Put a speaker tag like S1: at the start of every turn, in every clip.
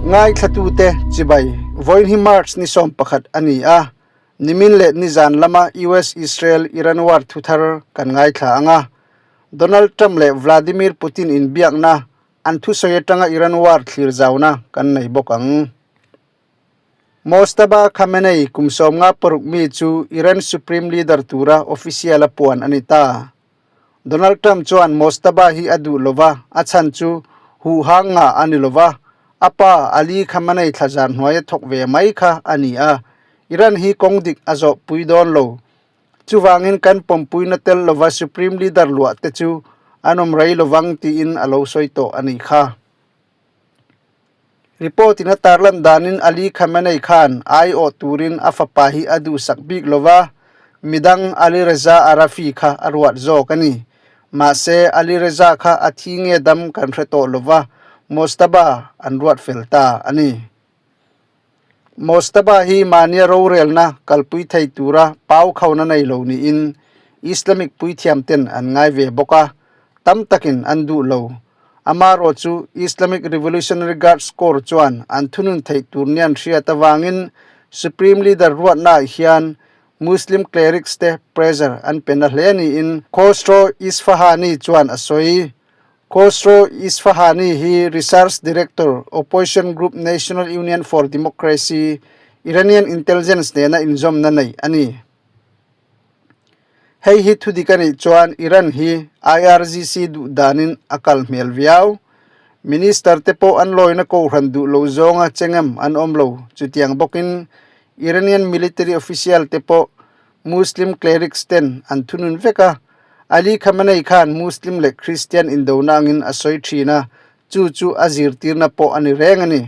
S1: Ngaithlatute chibai, Vawiin hi March ni 11 a ni a, nimin leh nizan lama US-Israel-Iran war thuthar kan ngaithla ang a. Donald Trump leh Vladimir Putin inbiakna an thusawi atanga Iran war thlir zauna kan nei bawk ang. Mojtaba Khamenei kum 56 mi chu Iran Supreme Leader tura official a puan a ni ta. Donald Trump chuan Mojtaba hi a duh lo va, a chhan chu huhang nga a ni lo va, a pa Ali Khamenei thlazar hnuaia thawk ve mai kha a ni a, Iran hi kawng dik a zawh pui dawn lo. Chuvangin kan pawmpuina tel lova Supreme Leader luah te chu an awm rei lovang tiin a lo sawi tawh a nih kha. Report in a tarlan danin Ali Khamenei khan aiawh turin a fapa hi a duhsak bik lo va, midang Ali Reza Arafi kha a ruat zawk a ni. Mahse, Ali Reza kha a thi nge dam kan hre tawh lo va, Mojtaba an ruat fel ta a ni. Mojtaba hi mahnia rorelna kalpui thei tura pau khona nei lo niin Islamic puithiamten an ngai ve bawk a, tam takin an duh lo. Amarawh chu Islamic Revolutionary Guards Corps chuan an thunun theih tur nian hriat avangin Supreme Leader ruatnaah hian Muslim clerics te pressure an pe na hle niin Khosrow Isfahani chuan a sawi. Khosrow Isfahani hi Research Director, opposition group National Union for Democracy, Iranian intelligence nena inzawmna nei a ni. Hei hi thudik a nih chuan Iran hi IRGC duh danin a kal hmel viau. Minister te pawh an lawina kohhran duh lo zawnga chengem an awm lo. Chutiang bawkin Iranian military official te pawh Muslim clerics ten an thunun vek a. Ali Khamenei khan Muslim leh Christian indona angin a sawi thin a, chu chu a zirtirna pawh a ni reng a ni.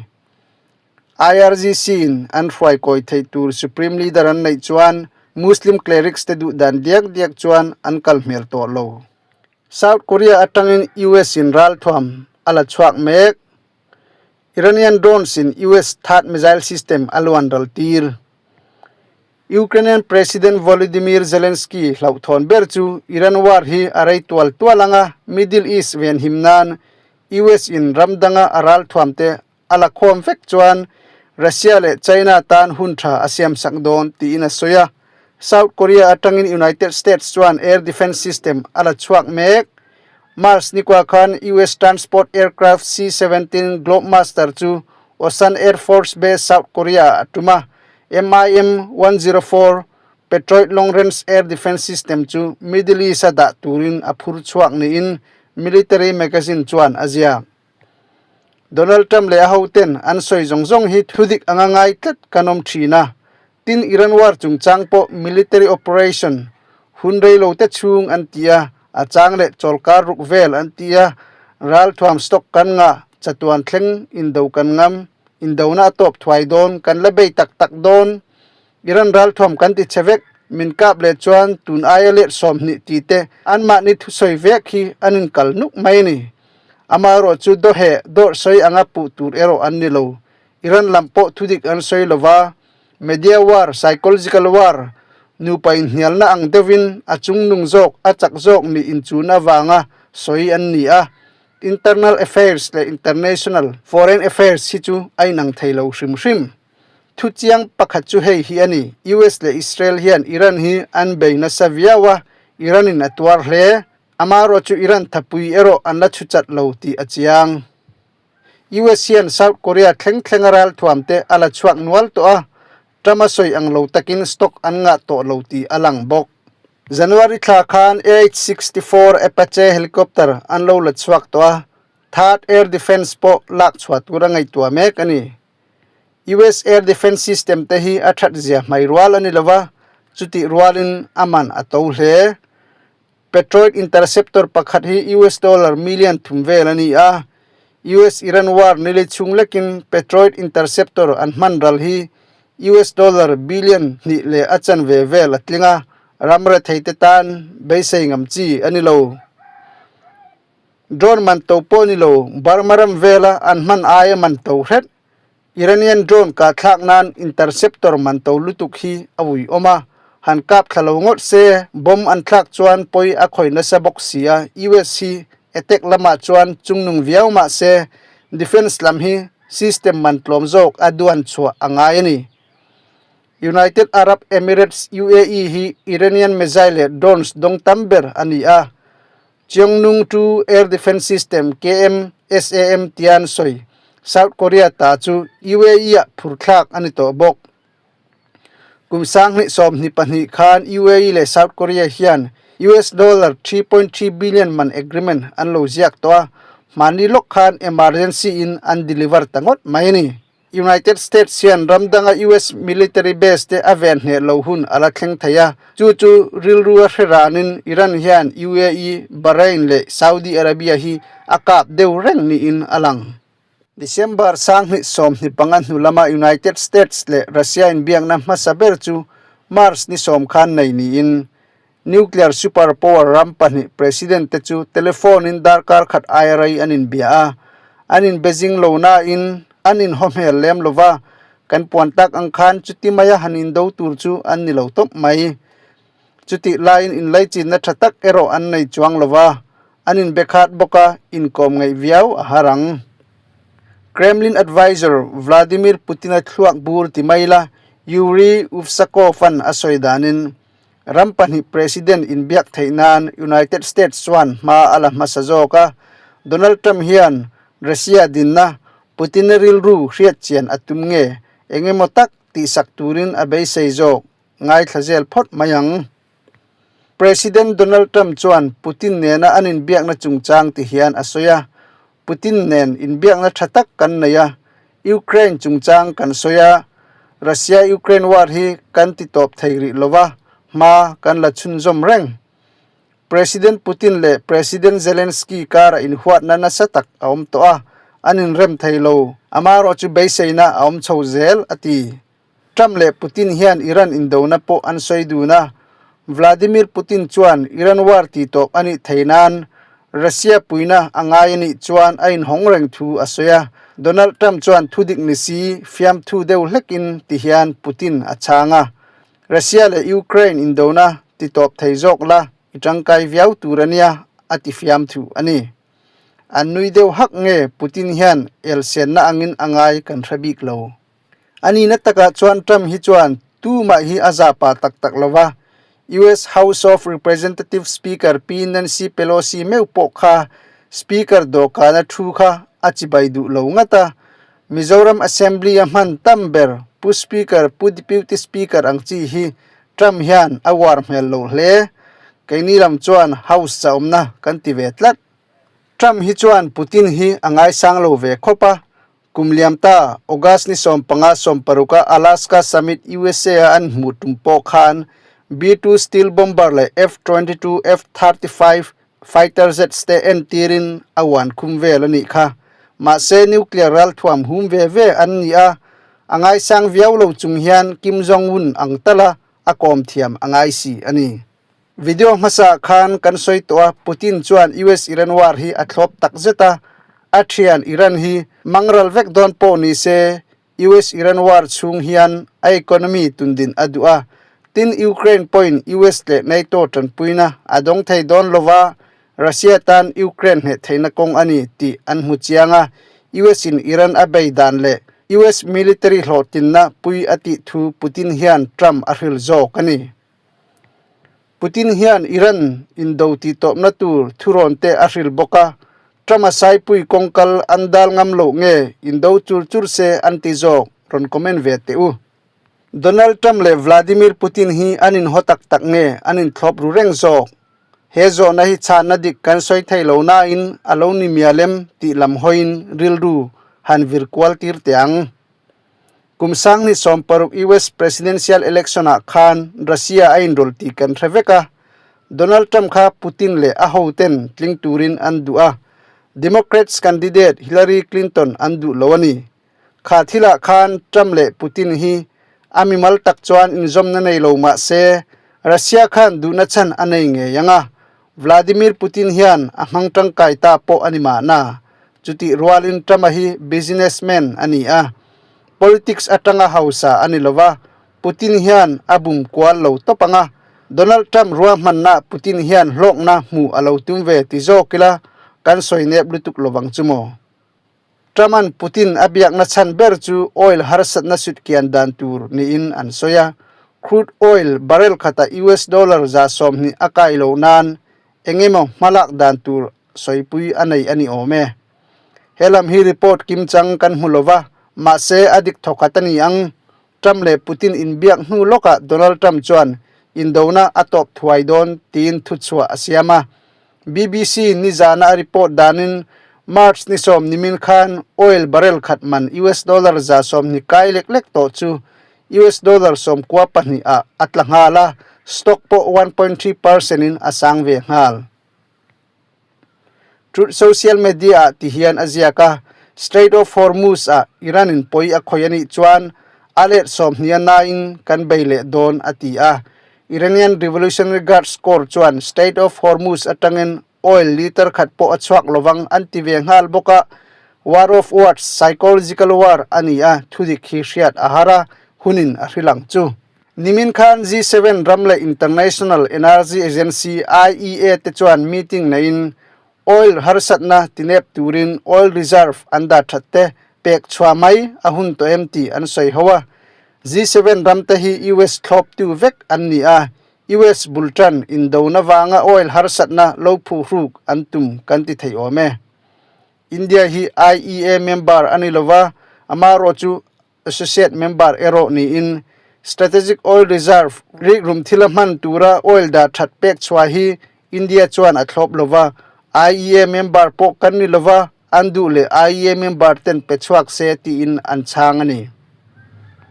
S1: IRGC-in an hruai kawi theih tur Supreme Leader an neih chuan Muslim clerics te duh dan diak diak chuan an kal hmel tawh lo. South Korea atangin US-in ralthuam a la chhuak mek. Iranian drones-in US THAAD missile system a luan ral tir. Ukrainian President Volodymyr Zelensky hlauhthawn ber chu Iran war hi a rei tual tual anga Middle East venhim nan US-in ram danga a ralthuam te A la khawm vek chuan Russia leh China tan hun tha a siamsak dawn tiin a sawi a. South Korea atangin United States chuan air defence system a la chhuak mek. March nikua khan US transport aircraft C-17 Globemaster chu Osan Air Force Base, South Korea ah a tum a. MIM-104 Patriot Long Range Air Defence System chu Middle East-a dah turin a phur chhuak niin Military Magazine chuan a ziak. Donald Trump leh a hoten an sawi zawng zawng hi thudik anga ngai tlat kan awm thin a, tin Iran war chungchang pawh military operation hun rei lo te chhung an ti a, a chang leh chawlkar ruk vel an ti a, ralthuam stock kan ngah, chatuan thleng indo kan ngam, indona a tawp thuai dawn, kan la bei tak tak dawn, Iran ralthuam kan ti che vek, min kap leh chuan tun aia let 20 ti te anmahni thusawi vek hi an inkal nuk mai a ni. Amaherawh chu dawheh dawrh sawi anga puh tur erawh an ni lo. Iran lam pawh thudik an sawi lo va, media war, psychological war, nupa inhnialna ang deuhin a chungnung zawk, a chak zawk nih inchun avanga sawi an ni a. Internal affairs leh international foreign affairs hi chu a inang thei lo hrim hrim. Thuchiang pakhat chu hei hi a ni, US leh Israel hian Iran hi an bei nasa viau a, Iran in a tuar hle. Amaherawh chu Iran thapui erawh an la chhu chat lo tih a chiang. US hian South Korea thleng thlenga ralthuam te a la chhuak nual tawh a, Trump a sawi ang lo takin stock an ngah tawh lo tih a lang bawk. January thla khan AH-64 Apache helicopter an lo la chhuak tawh a, THAAD air defence pawh lak chhuah tur a ngaihtuah mek a ni. US Air Defence System te hi a that zia hmai rual a ni lo va, chutih rualin a man a to hle. Patriot Interceptor pakhat hi US dollar million thum vel a ni a, US-Iran war nili chhung lekin Patriot Interceptor an hman ral hi US dollar billion hnih leh a chanve vel a tling a, ram rethei te tan beisei ngam chi a ni lo. Drone man to pawh ni lo, Burma ram vela an hman aia man to hret. Iranian drone kah thlak nan interceptor man to lutuk hi a ui awm a, han kap thla lo ngawt se, bomb an thlak chuan pawi a khawi nasa bawk si a, US hi attack lamah chuan chungnung viau mah se, defence lam hi system man tlawm zawk a duan chhuah a ngai a ni. United Arab Emirates, UAE, hi Iranian missile leh drones dawng tam ber a ni a. Cheongnung 2 Air Defense System, KM-SAM, tia an sawi, South Korea ta chu UAE-ah phur thlak a ni tawh bawk. Kum 2022 khan UAE leh South Korea hian US dollar 3.3 billion man agreement an lo ziak tawh a, hmani lawk khan emergency in an deliver ta ngawt mai a ni. United States hian ram danga US military base te a ven hneh lo hun a la thleng thei a, chu chu rilru a hre ranin Iran hian UAE, Bahrain leh Saudi Arabia hi a kap deuh reng niin a lang. December 2025 hnu lama United States leh Russia inbiakna hmasa ber chu March ni sawm khan nei niin Nuclear super power ram pahnih president te chu telephone in darkar khat aia rei an inbia a, an inbe zing lo nain an inhaw hmel lem lo va, kan puan tak ang khan chuti maia han indo tur chu an ni lo tawp mai. Chutih laiin inlaichinna tha tak erawh an nei chuang lo va, an inbe khat bawk a, inkawm ngaih viau a har ang. Kremlin adviser Vladimir Putin-a thluak bur ti mai la Yuri Uvsakov-a'n a sawi danin, Ram pahnih President inbiak theih nan United States chuan hma a la hmasa zawk a, Donald Trump hian Russia dinna Putin-a rilru hriatchian a tum nge eng emaw tak tihsak turin a beisei zawk ngaithla zel phawt mai ang. President Donald Trump chuan Putin nena an inbiakna chungchang ti hian a sawi a, Putin nen inbiakna tha tak kan nei a, Ukraine chungchang kan sawi a, Russia-Ukraine war hi kan ti tawp thei rih lo va, hma kan la chhunzawm reng. President Putin leh President Zelensky karah inhuatna nasa tak a awm tawh a, an inrem thei lo, amaherawh chu beiseina a awm chho zel, a ti. Trump leh Putin hian Iran indona pawh an sawi dun a, Vladimir Putin chuan Iran war tih tawp a nih thei nan Russia puina a ngai a nih chuan a inhawng reng thu a sawi a, Donald Trump chuan thudik ni si fiamthu deuh hlekin ti hian Putin a chhang a, Russia leh Ukraine indona ti tawp thei zawk la i tangkai viau tur a nia a ti fiamthu a ni. An nui deuh hak nge Putin hian elsenna angin a ngai kan hre bik lo. A nihna takah chuan Trump hi chuan tumah hi a zah pah tak tak lo va, US House of Representatives Speaker Pi Nancy Pelosi meuh pawh kha Speaker dawhkana thu kha a chibai duh lo ngat a, Mizoram Assembly a hman tam ber Pu Speaker, Pu Deputy Speaker ang chi hi Trump hian a uar hmel lo hle. Keini lam chuan House chahawmna kan ti ve tlat. Trump hi chuan Putin hi a ngaisang lo ve khawp a, Kum liam ta, August ni 15 16 a Alaska Summit USA a an hmuh tum pawh khan B-2 Stealth Bomber leh F-22, F-35 fighter jets te entirin a uan khum vel a nih kha. Mahse nuclear ralthuam hum ve ve an ni a, a ngaisang viau lo chung hian Kim Jong-un ang tala a kawm thiam a ngai si a ni. Video hmasa khan kan sawi tawh a, Putin chuan US-Iran war hi a thlawp tak zet a, a thian Iran hi mangral vek dawn pawh ni se US-Iran war chhung hian a economy tundin a duh a, tin Ukraine pawhin US leh NATO tanpuina a dawng thei dawn lo va, Russia tan Ukraine hneh theihna kawng a ni tih an hmu chiang a, US-in Iran a bei dan leh US military hlawhtlinna pui a tih thu Putin hian Trump a hrilh zawk a ni. Putin hian Iran indo tih tawpna tur thurawn te a hrilh bawk a, Trump a saipui kawngkal an dal ngam loh nge indo chur chur se an ti zawk, rawn comment ve teh u. Donald Trump leh Vladimir Putin hi an inhaw tak tak nge an inthlawp ru reng zawk? He zawhna hi chhanna dik kan sawi thei lo nain a lo ni mialem tih lam hawiin rilru han vir kual tir teh ang. Kum 2016 US Presidential Election ah khan Russia a inrawlh tih kan hre vek a, Donald Trump kha Putin leh a hoten tling turin an duh a, Democrats candidate Hillary Clinton an duh lo a ni. Kha thilah khan Trump leh Putin hi a mimal tak chuan inzawmna nei lo mah se Russia khan duhna chhan a nei ngei ang a, Vladimir Putin hian a hmang tangkai ta pawh a ni mahna. Chutih rualin Trump-a hi businessman a ni a, politics atanga hausa a ni lo va, Putin hian a bum kual lo tawp ang a, Donald Trump ruahmanna Putin hian hlawkna hmuh a lo tum ve ti zawk ila kan sawi nep lutuk lovang chu maw? Trump-a'n Putin a biakna chhan ber chu oil harsatna sutkian dan tur niin an sawi a. Crude oil barrel khata US dollar 20 a kai loh nan eng emaw hmalak dan tur sawipui a nei a ni awm e. He lam hi report kimchang kan hmu lo va, mahse a dik thawkhat a ni ang. Trump leh Putin inbiak hnu lawkah Donald Trump chuan indona a tawp thuai dawn tiin thuchhuah a siam a. BBC nizana a report danin March ni sawm nimin khan oil barrel khat man US dollar 20 kai lek lek tawh chu US dollar 92 ah a tla nghal a, stock pawh 1.3 percent in a sang ve nghal. Truth Social Media ah ti hian a ziak a, Strait of Hormuz ah Iran in pawi a khawi a nih chuan a let 20 a nain kan bei leh dawn a ti a. Iranian Revolutionary Guards Corps chuan Strait of Hormuz atangin oil liter khat pawh a chhuak lovang an ti ve nghal bawk a, War of Words, psychological war a ni a, thudik hi hriat a har a, hunin a hrilang chu. Nimin khan G7 ram leh International Energy Agency, IEA, te chuan meeting neiin oil harsatna tinep turin oil reserve an dah that te pek chhuah mai a hun tawh em tih an sawi ho a. G7 ram te hi US thlawptu vek an ni a, US bul tan indona vanga oil harsatna lo phuhruk an tum kan ti thei awm e. India hi IEA member a ni lova, amaherawh chu Associate Member erawh niin Strategic Oil Reserve rikrum thila hman tura oil dah that pek chhuah hi India chuan a thlawp lova, IEA member pawh kan ni lova, an duh leh IEA member ten pe chhuak se tiin an chhang a ni.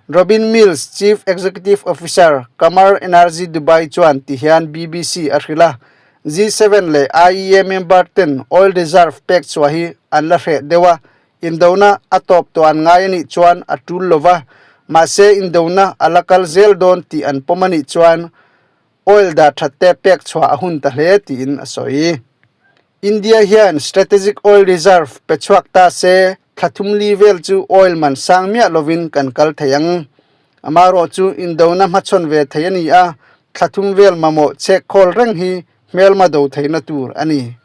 S1: Robin Mills, Chief Executive Officer, Qamar Energy Dubai chuan ti hian BBC a hrilh a, G7 leh IEA member ten oil reserve pek chhuah hi an la hreh deuh a, Indona a tawp tawh an ngai a nih chuan a tul lo va, mahse indona a la kal zel dawn tih an pawm a nih chuan oil dah that te pek chhuah a hun ta hle tiin a sawi. India hian strategic oil reserve pe chhuak ta se thla thum li vel chu oil man sang miah lovin kan kal thei ang. Amaherawh chu indona hmachhawn ve thei a ni a, thla thum vel mamawh chhek khawl reng hi hmelma do theihna tur a ni.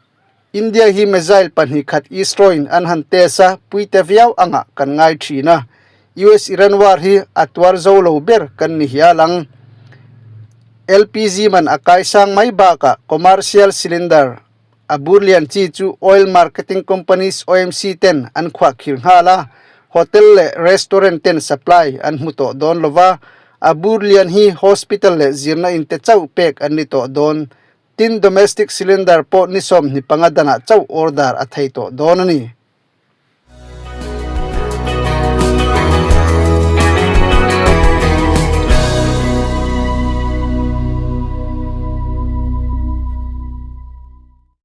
S1: India hi missile 2 khat Israel-in an han test a, puite viau angah kan ngai thin a. US-Iran war hi a tuar zo lo ber kan ni hial ang. LPG man a kai sang mai bakah commercial cylinder a bur lian chi chu oil marketing companies OMC ten an khuah khir nghal a, hotel leh restaurant ten supply an hmu tawh dawn lova, a bur lian hi hospital leh zirna in te chauh pek an ni tawh dawn. Tin, domestic cylinder pawh ni 25 danah chauh order a thei tawh dawn a ni.